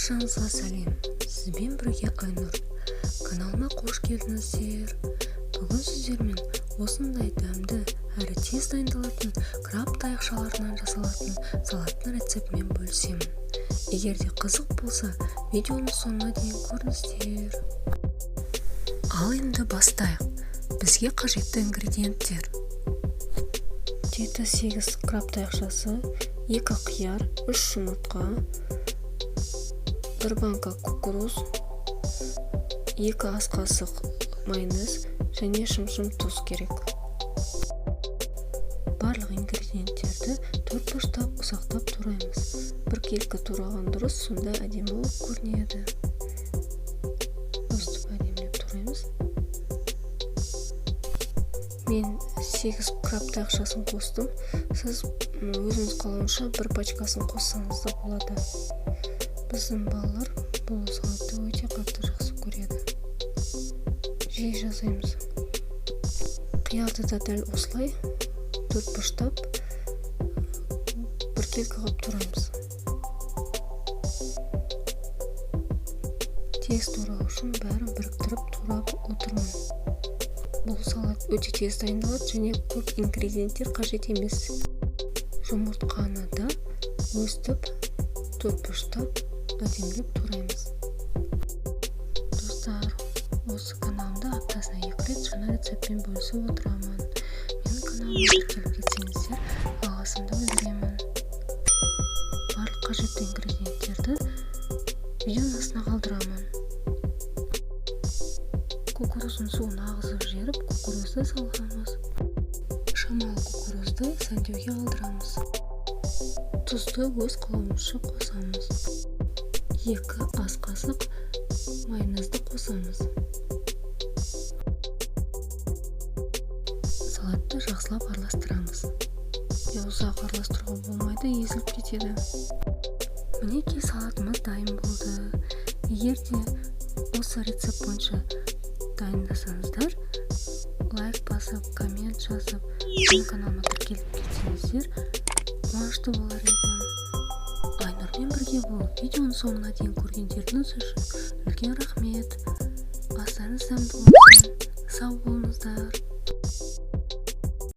Баршаңызға сәлем! Сізбен бірге Айнұр. Каналыма қош келдіңіздер. Бүгін сіздермен осындай дәмді әрі тез дайындалатын краб таяқшаларынан жасалатын салаттың рецептімен бөлісемін. Егер де қызық болса, видеоның соңына дейін көріңіздер. Ал енді бастайық. Бізге қажетті ингредиенттер: 7-8 краб таяқшасы, 2 қияр, 3 жұмыртқа, 1 банка кукуруз, 2 ас қасық майонез және шымшым тұз керек. Барлық ингредиенттерді төрт бұрыштап ұсақтап тураймыз. Біркелкі тураған дұрыс, сонда әдемі болып көрінеді. Өстіп әдемілеп тураймыз. Мен 8 краб таяқшасын қостым. Сіз өзіңіз қалауынша бір пачкасын қоссаңыз да болады. Біздің балалар бұл салатты өте қатты жақсы көреді. Жиі жасаймыз. Қиярды да дәл осылай төрт бұрыштап біркелкі қылып тураймыз. Тез турау үшін бәрін біріктіріп турап отырмын. Бұл салат өте тез дайындалады және көп ингредиенттер қажет емес. Жұмыртқаны да өстіп төрт бұрыштап әдемілеп тураймыз. Достар, осы каналымда аптасына 2 рет жаңа рецептпен бөлісіп отырамын. Менің каналыма тіркеліп кетсеңіздер, алғысымды білдіремін. Барлық қажетті ингредиенттерді видеоның астына қалдырамын. Кукуруздың суын ағызып жіберіп, кукурузды саламыз. Шамалы кукурузды сәндеуге қалдырамыз. Тұзды өз қалауымызша қосамыз. 2 ас қасық майонезді қосамыз. Салатты жақсылап араластырамыз. Ұзақ араластыруға болмайды, езіліп кетеді. Мінекей, салатымыз дайын болды. Егер де осы рецепт бойынша дайындасаңыздар, лайк басып, коммент жазып, менің каналыма тіркеліп кетсеңіздер, қуанышты болар едім. Айнұрмен бірге болып, видеоның соңына дейін көргендеріңіз үшін үлкен рахмет. Астарыңыз дәмді болсын. Сау болыңыздар.